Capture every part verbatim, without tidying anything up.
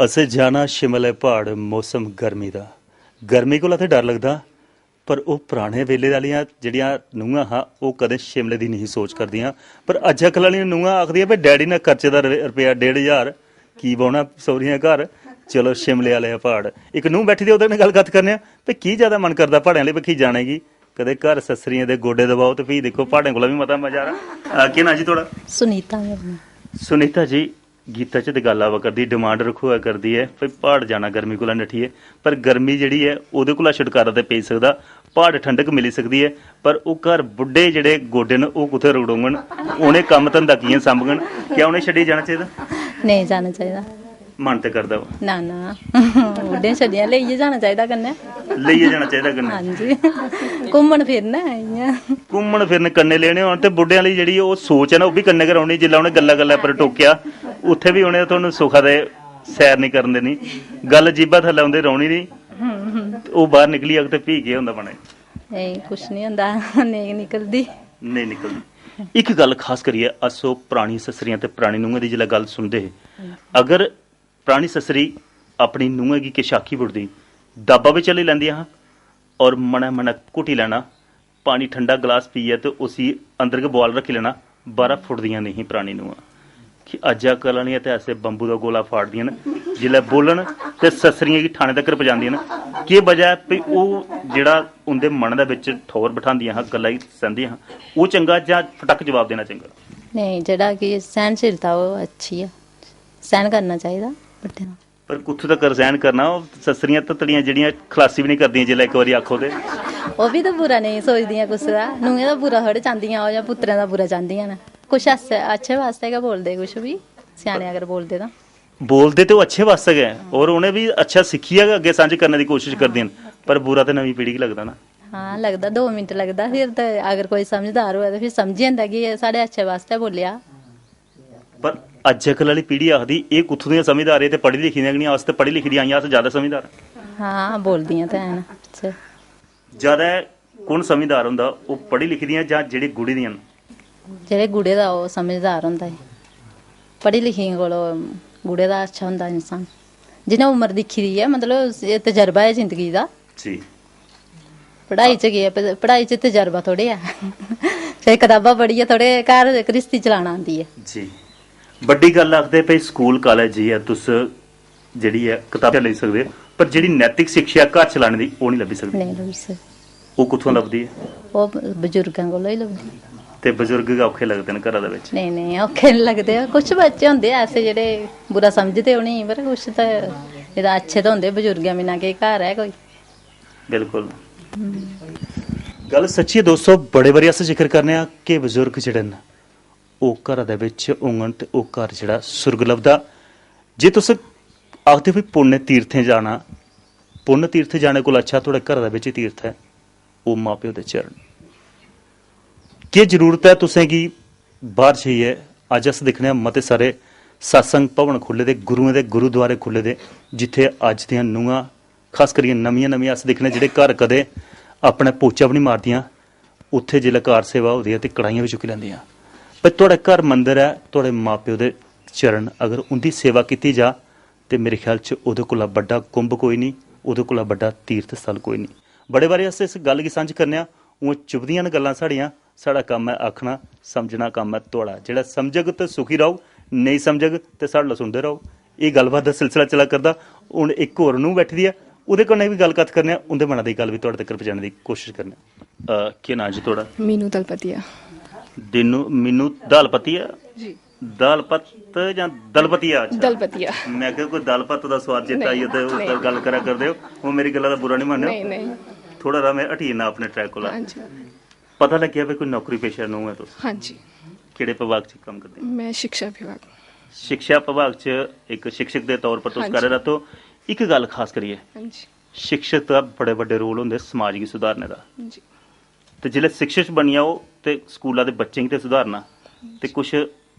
असें जाना शिमले प्हाड़, मौसम गर्मी दा। गर्मी कोला ते डर लगदा, पर ओह् पराने बेल्ले आह्लियां जेह्ड़ियां नूंहां हा, ओह् कदें शिमले दी नेईं सोच करदियां। पर अज्जकल आह्लियां नूंहां आखदियां, "भाई, डैडी ने खर्चे दा रपे-, रपेआ डेढ़ ज्हार, की बौह्ना सौह्रियें घर, चलो शिमले आह्ले प्हाड़।" इक नूंह् बैठी दी, ओह्दे कन्नै गल्ल कत्थ करने आं, भाई, की जैदा मन करदा प्हाड़ें आह्ली बक्खी जाने गी? कदें घर सस्सरियें दे गोडे दबाओ ते फ्ही दिक्खो, प्हाड़ें कोला बी मता मजा आ रहा। अ, केह् नांऽ जी थुआढ़ा? सुनीता मेरा नांऽ। सुनीता जी, गीता च ते गल्ल आवा करदी, डिमांड रखोआ करदी ऐ, भाई, प्हाड़ जाना गर्मी कोला नट्ठियै, पर गर्मी जेह्ड़ी ऐ, ओह्दे कोला छुटकारा ते पेई सकदा, प्हाड़ ठंडक मिली सकदी ऐ, पर ओह् घर बुड्ढे जेह्ड़े गोडे न, ओह् कुत्थै रगड़ोङन? उ'नें कम्म धंधा कि'यां सांभङन? क्या उ'नें छड्डियै जाना चाहिदा? नेईं जाना चाहिदा। मन ते करदा वा। ना, ना। बुड्ढे छड्डियै लेइयै जाना चाहिदा कन्नै। लेइयै जाना चाहिदा कन्नै। हां जी। घूमन फिरन इ'यां। घूमन फिरन कन्नै लेने होन ते बुड्ढें आह्ली जेह्ड़ी ओह् सोच ऐ ना, ओह् बी कन्नै गै रौह्नी। जिसलै उ'नें गल्ला गल्ला पर टोकेआ, उत्थै बी उ'नें थुहानूं सुखा दे सैर निं करन देनी। गल्ल जीह्बा थल्लै उं'दे रौह्नी निं। ते ओह् बाह्र निकली जाग ते फ्ही केह् होंदा मनै च? नेईं, कुछ निं होंदा। नेईं निकलदी। नेईं निकलदी। इक गल्ल खास करियै, अस ओह् परानी सस्सरियां ते परानी नूंहें दी जिसलै गल्ल सुनदे हे, अगर परानी सस्सरी अपनी नूंहै गी किश आखी बुड़दी, दाबा बी चली लैंदियां हां, और मनै मनै घुटी लैना, पानी ठंडा गलास पीयै ते उसी अंदर गै बोआल रक्खी लैना, बाह्रा फुटदियां नेईं ही परानी नूंहां। कि अज्जै कल आह्लियां ते ऐसे बम्बू दा गोला फाड़दियां न, जिसलै बोलन ते सस्सरियें गी ठाने तक्कर पजांदियां न। केह् वजह ऐ भई ओह् जेह्ड़ा उं'दे मनै दे बिच ठौर बठांदियां हां, गल्ला गी सैंदियां हां, ओह् चंगा जां फटक जवाब देना चंगा? नेईं, जेह्ड़ा कि सैह्नशीलता ओह् अच्छी ऐ, सैह्न करना चाहिदा बड्डें दा। पर कुत्थूं तक्कर सैह्न करना? ओह् सस्सरियां तत्तड़ियां जेह्ड़ियां खलासी बी निं करदियां, जिसलै इक बारी आखो ते। ओह् बी ते बुरा नेईं सोचदियां कुसै दा, नूहें दा बुरा थोह्ड़े चांह्दियां ओह् जां पुत्तरें दा बुरा चांह्दियां न। कुछ अच्छे, अच्छे बास्तै गै बोलदे, कुछ बी स्याने अगर बोलदे तां। बोलदे ते ओह् अच्छे बास्तै गै, और उ'नें बी अच्छा सिक्खियै गै अग्गें संझ करने दी कोशश करदे न, पर बुरा ते नमीं पीढ़ी गी लगदा ना। हां, लगदा, दो मिंट लगदा। फिर ते अगर कोई समझदार होऐ ते फिर समझी जंदा कि एह् साढ़े अच्छे बास्तै बोलेआ। पर अज्जकल आह्ली पीढ़ी आखदी, "एह् कुत्थूं दियां समझदार, एह् ते पढ़ी लिखी दियां गै निं, अस ते पढ़ी लिखी दियां आइयां, अस जैदा समझदार आं।" हां, बोलदियां ते हैन। जैदा कु'न समझदार होंदा, ओह् पढ़ी लिखी दियां जां जेह्ड़े गुढ़ी दियां न? जेह्ड़े गुढ़े दा ओह् समझदार होंदा ऐ। पढ़ी लिखियें कोलों गुढ़े दा अच्छा होंदा इंसान। जि'नें उम्र दिक्खी दी ऐ, मतलब, एह् तजर्बा ऐ जिंदगी दा। जी। पढ़ाई च केह् ऐ? प-, पढ़ाई च तजर्बा थोह्ड़े ऐ। छड़े कताबां पढ़ियै थोह्ड़े घर घ्रिस्ती चलाना आंदी ऐ। जी। बड्डी गल्ल आखदे भई स्कूल, कालेज जाइयै तुस जेह्ड़ी ऐ कताबां लेई सकदे ओ, पर जेह्ड़ी नैतिक शिक्षा घर चलाने दी, ओह् निं लब्भी सकदी। नेईं लब्भी सकदी। ओह् कुत्थुआं लभदी ऐ? ओह् ब-, बजुर्गें कोला ही लभदी। ते बजुर्ग गै औखे लगदे न घरा दे बिच। नेईं, नेईं, औखे निं लगदे। कुछ बच्चे होंदे ऐसे जेह्ड़े बुरा समझदे उ'नेंगी, पर कुछ ते, एह्दा अच्छे ते होंदे, बजुर्गें बिना केह् घर ऐ कोई? बिल्कुल। गल्ल सच्ची ऐ दोस्तो, बड़े बारी अस जिक्र करने आं कि बजुर्ग जेह्ड़े न, ओह् घरा दे बिच होङन ते ओह् घर जेह्ड़ा सुर्ग लभदा। जे तुस आखदे भी पुण्य तीर्थें जाना, पुण्य तीर्थ जाने कोला अच्छा थुआढ़े घरा दे बिच तीर्थ ऐ, ओह् मां प्यो दे चरण। केह् जरूरत ऐ तुसें गी बाह्र जाइयै? अज्ज अस दिक्खने आं मते सारे सत्संग भवन खु'ल्ले दे, गुरुएं दे गुरुद्वारे खु'ल्ले दे, जित्थै अज्ज दियां नूंहां, खास करियै नमियां नमियां, अस दिक्खने जेह्ड़े घर कदें अपने पोचा बी निं मारदियां, उत्थै जिसलै कार सेवा होदी ऐ ते कड़ाहियां बी चुक्की लैंदियां। पर थुआढ़े घर मंदर ऐ, थुआढ़े मां प्यो दे चरण, अगर उं'दी सेवा कीती जा ते मेरे ख्याल च ओह्दे कोला बड्डा कुंभ कोई निं, ओह्दे कोला बड्डा तीर्थ स्थल कोई निं। बड़े बारी अस इस गल्ल गी सांझ करने आं, उ'आं चुभदियां न गल्लां साढ़ियां। साढ़ा कम्म ऐ आखना, समझना कम्म ऐ थुआढ़ा। जेह्ड़ा समझग ते सुखी रौह्ग, नेईं समझग ते साढ़े कोला सुनदे रौह्ग। एह् गल्लबात दा सिलसिला चला करदा। हून इक होर नूंह् बैठी दी ऐ, ओह्दे कन्नै बी गल्ल कत्थ करने आं, उं'दे मना दी गल्ल बी थुआढ़े तक्कर पजाने दी कोशश करने आं। अ, केह् नांऽ जी थुआढ़ा? मीनू दलपतिया। दिनू, मीनू दालपतिया? जी। दालपत जां दलपतिया? अच्छा। दलपतिया। में आखेआ कोई दालपत दा सोआद चेता आई गेआ ते नेईं, नेईं। गल्ल करा करदे ओ। ओह् मेरी गल्ला दा बुरा निं मन्नेओ। नेईं, नेईं। थोह्ड़ा हारा में हटी जन्ना अपने ट्रैक कोला। हां जी। पता लग्गेआ भाई कोई नौकरी पेशा नूंह् ऐ तुस? हां जी। केह्ड़े विभाग च कम्म करदे ओ? में शिक्षा विभाग। शिक्षा विभाग च इक शिक्षक दे तौर पर तुस हां जी। कार्यरत ओ। इक गल्ल खास करियै, हां जी। शिक्षक दा बड़े बड्डे रोल होंदे समाज गी सुधारने दा। हां जी। ते जिसलै शिक्षक बनी जाओ ते स्कूला दे बच्चें गी ते सुधारना, ते कुछ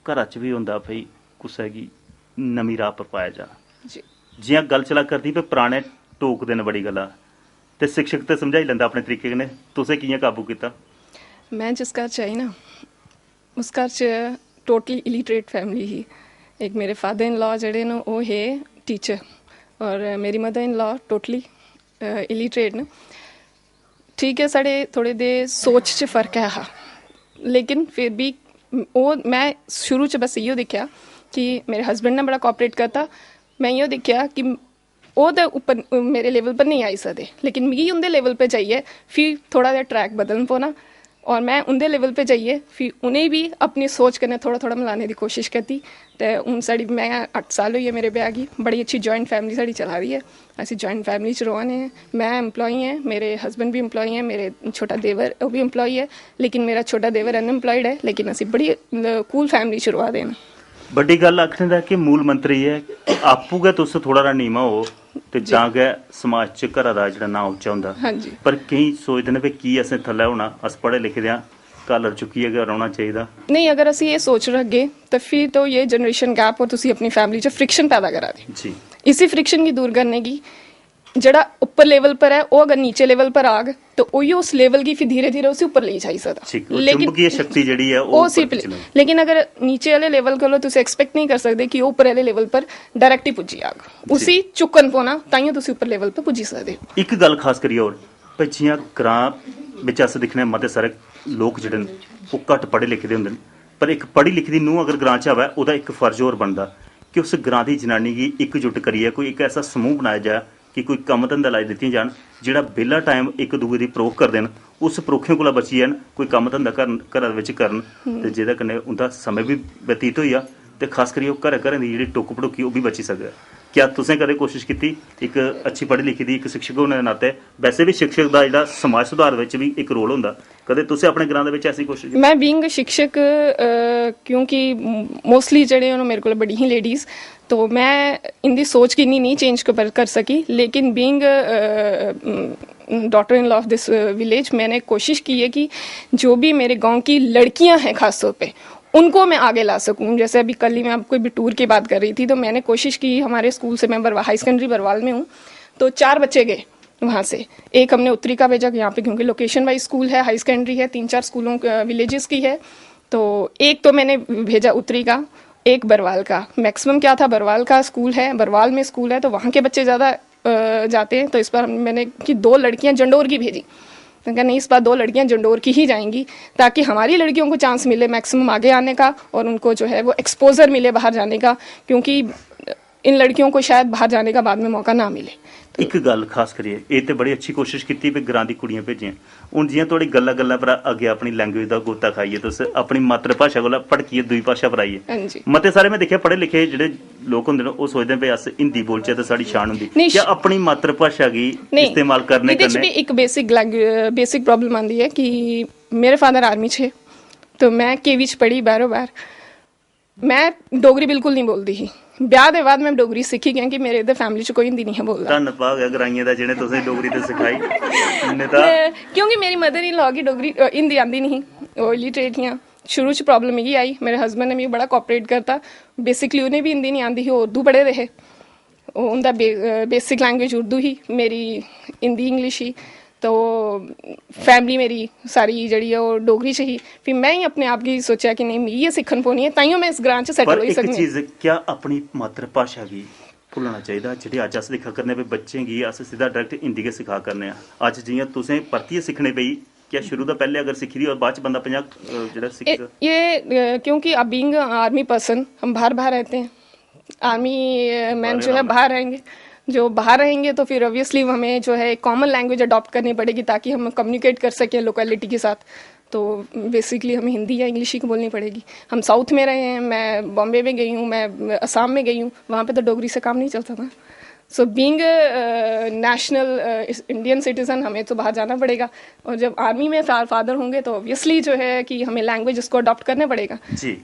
घरा च बी होंदा भाई कुसै गी नमीं राह् पर पाया जा। जी। जि'यां गल्ल चला करदी भाई पराने टोकदे न बड़ी गल्ला, ते शिक्षक ते समझाई लैंदा अपने तरीके कन्नै, तुसें कि'यां काबू कीता? में जिस घर च आई ना, उस घर च टोटली इलिटरेट फैमिली ही। इक मेरे फादर इन लॉ जेह्ड़े न, ओह् हे टीचर। और मेरी mother in law totally illiterate न। ठीक ऐ, साढ़े थोड़े दे सोच च फर्क ऐ हा, लेकिन फिर भी ओह्, मैं शुरू च बस इयो दिक्खेआ कि मेरे हस्बैंड ने बड़ा कोआपरेट करता। मैं इयो दिक्खेआ कि ओह् ते उप्पर मेरे लेवल पर नेईं आई सकदे, लेकिन मिगी उं'दे लेवल पर जाइयै फ्ही थोह्ड़ा जेहा ट्रैक बदलन पौना। और मैं उं'दे लेवल पे जाइयै फ्ही उ'नेंगी बी अपनी सोच कन्नै थोह्ड़ा थोह्ड़ा मलाने दी कोशिश कीती। ते हून साढ़ी, मैं अट्ठ साल होई गे मेरे ब्याह गी, बड़ी अच्छी ज्वाइंट फैमिली साढ़ी चला दी ऐ। अस ज्वाइंट फैमिली च रौह्ने आं। मैं एम्प्लॉय ऐ, मेरे हस्बैंड बी एम्प्लॉय ऐ, मेरे छोटा देवर ओह् बी एम्प्लॉय ऐ, लेकिन मेरा छोटा देवर अनएम्प्लॉयड ऐ। लेकिन अस बड़ी कूल फैमिली च रौह्ने आं। बड्डी गल्ल आखने दा कि मूल मंत्र एह् ऐ कि आपूं गै तुस थोह्ड़ा हारा नीमां हो ते जी। तां गै समाज च घरा दा जेह्ड़ा नांऽ उच्चा होंदा। हां जी। पर केईं सोचदे न, "भाई, की असें थल्लै होना? अस पढ़े लिखे दे आं, कालर चुक्कियै गै रौह्ना चाहिदा।" नेईं, अगर अस एह् सोच रखगे, ते फ्ही तो ये जनरेशन गैप और तुसी अपनी फैमिली च फ्रिक्शन पैदा करा दे। जी। इसी फ्रिक्शन गी दूर करने गी जेह्ड़ा उप्पर लेवल पर ऐ, ओह् अगर नीचे लेवल पर आग, ते उइयो उस लेवल गी फ्ही धीरे-धीरे उसी उप्पर लेई जाई सकदा। ठीक, ओह् लेकिन चुंबकीय शक्ति जेह्ड़ी ऐ, ओह् ओह् उसी उप्पर प्ले-, चली लेकिन अगर नीचे आह्ले लेवल कोला तुस एक्सपेक्ट नेईं करी सकदे कि ओह् उप्पर आह्ले लेवल पर डायरेक्ट ही पुज्जी जाग, जी। उसी चुक्कन पौना, ताइयों तुस उप्पर लेवल पर पुज्जी सकदे ओ। इक गल्ल खास करियै होर, भाई, जि'यां ग्रां बिच अस दिक्खने आं, मते सारे लोक जेह्ड़े न, ओह् घट्ट पढ़े लिखे दे होंदे न, पर इक पढ़ी लिखी दी नूंह् अगर ग्रां च आवै, ओह्दा इक फर्ज होर बनदा कि उस ग्रां दी जनानी गी इकजुट करियै कोई इक ऐसा समूह बनाया जा कि कोई कम्म धंधा लाई दित्तियां जान, जेह्ड़ा बेह्ला टाइम इक दूए दी परोख करदे न, उस परोखें कोला बची जान, कोई कम्म धंधा करन, घरा दे बिच करन, ते जेह्दे कन्नै उं'दा समें बी बतीत होई जा ते खास करियै ओह् घरै-घरें दी जेह्ड़ी टुक्क-भडुक्की, ओह् बी बची सकै। क्या तुसें कदें कोशश कीती, इक अच्छी पढ़ी लिखी दी इक शिक्षक होने दे नाते, वैसे बी शिक्षक दा जेह्ड़ा समाज सुधार बिच बी इक रोल होंदा, कदें तुसें अपने ग्रां दे बिच ऐसी कोशश कीती? मैं बीइंग शिक्षक, अ, क्योंकि मोस्टली जेह्ड़े न मेरे कोल बड़ी ही लेडीज, तो मैं इंदी सोच गी इन्नी नहीं चेंज कर, कर सकी, लेकिन being daughter in law of this village, मैंने कोशिश की है कि जो भी मेरे गांव की लड़कियां हैं खास तौर पे, उनको मैं आगे ला सकूं। जैसे अभी कल ही मैं आपको भी टूर की बात कर रही थी, तो मैंने कोशिश की, हमारे स्कूल से, मैं बरवा-, हाई सेकेंडरी बरवाल में हूँ, तो चार बच्चे गए वहाँ से। एक हमने उत्तरी का भेजा यहाँ पे, क्योंकि लोकेशन वाइज स्कूल है, हाई सेकेंडरी है, तीन चार स्कूलों, विलेजेस की है। तो एक तो मैंने भेजा उत्तरी का, एक बरवाल का। मैक्सिमम क्या था, बरवाल का स्कूल है, बरवाल में स्कूल है, तो वहाँ के बच्चे ज़्यादा अ, जाते हैं। तो इस बार हम, मैंने कि दो लड़कियां जंडोर की भेजी। मैंने कहा, "नहीं, इस बार दो लड़कियां जंडोर की ही जाएंगी, ताकि हमारी लड़कियों को चांस मिले मैक्सिमम आगे आने का और उनको जो है वो एक्सपोजर मिले बाहर जाने का, क्योंकि इन लड़कियों को शायद बाहर जाने का बाद में मौका ना मिले।" ਇੱਕ ਗੱਲ ਖਾਸ ਕਰੀਏ, ਇਹ ਤੇ ਬੜੀ ਅੱਛੀ ਕੋਸ਼ਿਸ਼ ਕੀਤੀ ਵੀ ਗ੍ਰਾਂ ਦੀ ਕੁੜੀਆਂ ਭੇਜੀਆਂ। ਹੁਣ जि'यां थुआढ़ी गल्लां गल्लां पर अग्गें अपनी लैंग्वेज दा गोता खाइयै, तुस अपनी मातृभाशा कोला भटकियै दूई भाशा पर आई गे। हां जी। मते सारे में दिक्खेआ, पढ़े लिखे जेह्ड़े लोक होंदे न, ओह् सोचदे न भी अस हिंदी बोलचै ते साढ़ी शान होंदी। नहीं, क्या श- अपनी मातृभाशा गी नहीं, इस्तेमाल करने एह्दे च कन्नै बी इक बेसिक लैंगु-, बेसिक प्रॉब्लम आंदी ऐ कि मेरे फादर आर्मी च हे, तो मैं केवी च पढ़ी बाहरों बाहर। मैं डोगरी बिल्कुल नहीं बोलदी ही। ब्याह दे बाद मैं डोगरी सिक्खी, क्योंकि मेरे इधर फैमिली च कोई हिंदी नहीं है बोलदा। धन्न भाग ऐ ग्राइयें दा जि'नें तुसें डोगरी ते सखाई। नेईं तां मैं, क्योंकि मेरी मदर इन लॉ गी डोगरी, अ, हिंदी आंदी नहीं ही, ओह् इलिटरेट हियां। शुरू च प्रॉब्लम मिगी आई, मेरे हस्बैंड ने मिगी बड़ा कोआपरेट करता। बेसिकली उ'नें बी हिंदी नहीं आंदी ही, ओह् उर्दू पढ़े दे हे। ओह् उं'दा बे-, अ, बेसिक लैंग्वेज उर्दू ही, मेरी हिंदी इंग्लिश ही। तो फैमिली मेरी सारी जेह्ड़ी ऐ ओह् डोगरी च ही। फ्ही मैं ही अपने आप गी सोचेआ कि नेईं, मिगी गै सिक्खन पौनी ऐ, ताइयों मैं इस ग्रां च सैटल पर होई इक सकनी आं। चीज, क्या अपनी मातृभाशा गी भुल्लना चाहिदा? जेह्ड़ी अज्ज अस दिक्खा करने आं, बच्चें गी अस सिद्धा डायरेक्ट हिंदी गै सिखा करने आं। अज्ज जि'यां तुसें परतियै सिक्खने पेई, क्या शुरू दा पैह्ले अगर सिक्खी दी होऐ, बाद च बंदा पंजाह्, अ, जेह्ड़ा सिक्खी ये, सकदा? ये, अ, क्योंकि अब बीइंग आर्मी पर्सन, हम बाहर, बाहर रहते हैं। आर्मी, अ, मैन बाहर जो है रहना। बाहर रहेंगे, जो बाहर रहेंगे तो फिर ऑब्वियसली हमें जो है एक कॉमन लैंग्वेज अडॉप्ट करनी पड़ेगी, ताकि हम कम्युनिकेट कर सकें लोकेलिटी के साथ। तो बेसिकली हमें हिंदी या इंग्लिश ही बोलनी पड़ेगी। हम साउथ में रहे हैं, मैं बॉम्बे में गई हूँ, मैं असम में गई हूँ, वहाँ पे तो डोगरी से काम नहीं चलता था। So being national Indian citizen, हमें तो बाहर जाना पड़ेगा। और जब आर्मी में फादर होंगे, तो ऑब्वियसली जो है कि हमें लैंग्वेज उसको अडॉप्ट करना पड़ेगा। जी।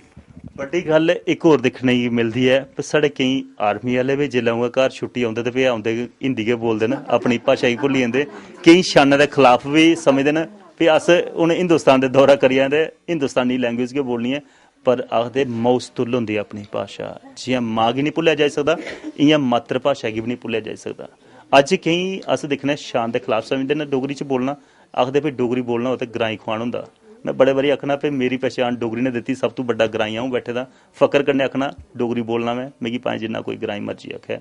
बड्डी गल्ल इक होर दिक्खने गी मिलदी ऐ, पर साढ़े केईं आर्मी आह्ले बी जिसलै उ'आं घर छुट्टी औंदे ते फ्ही औंदे गै हिंदी गै बोलदे न, अपनी भाशा गी भुल्ली जंदे। केईं शानै दे खलाफ बी समझदे न, फ्ही अस हून हिंदुस्तान दे दौरा करी आए ते हिंदुस्तानी लैंग्वेज गै बोलनी ऐ। पर आखदे, "मौस तुल होंदी अपनी भाशा।" जि'यां मां गी निं भुल्लेआ जाई सकदा, इ'यां मातृभाशा गी बी निं भुल्लेआ जाई सकदा। अज्ज केईं अस दिक्खने आं, शान दे खलाफ समझदे न डोगरी च बोलना, आखदे, "भाई, डोगरी बोलना होऐ ते ग्राईं खुआन होंदा।" में बड़े बारी आखना, "भाई, मेरी पहचान डोगरी ने दित्ती, सब तों बड्डा ग्राईं अ'ऊं बैठे दा, फकर कन्नै आखना, डोगरी बोलना में, मिगी भाएं जिन्ना कोई ग्राईं मर्जी आखै।"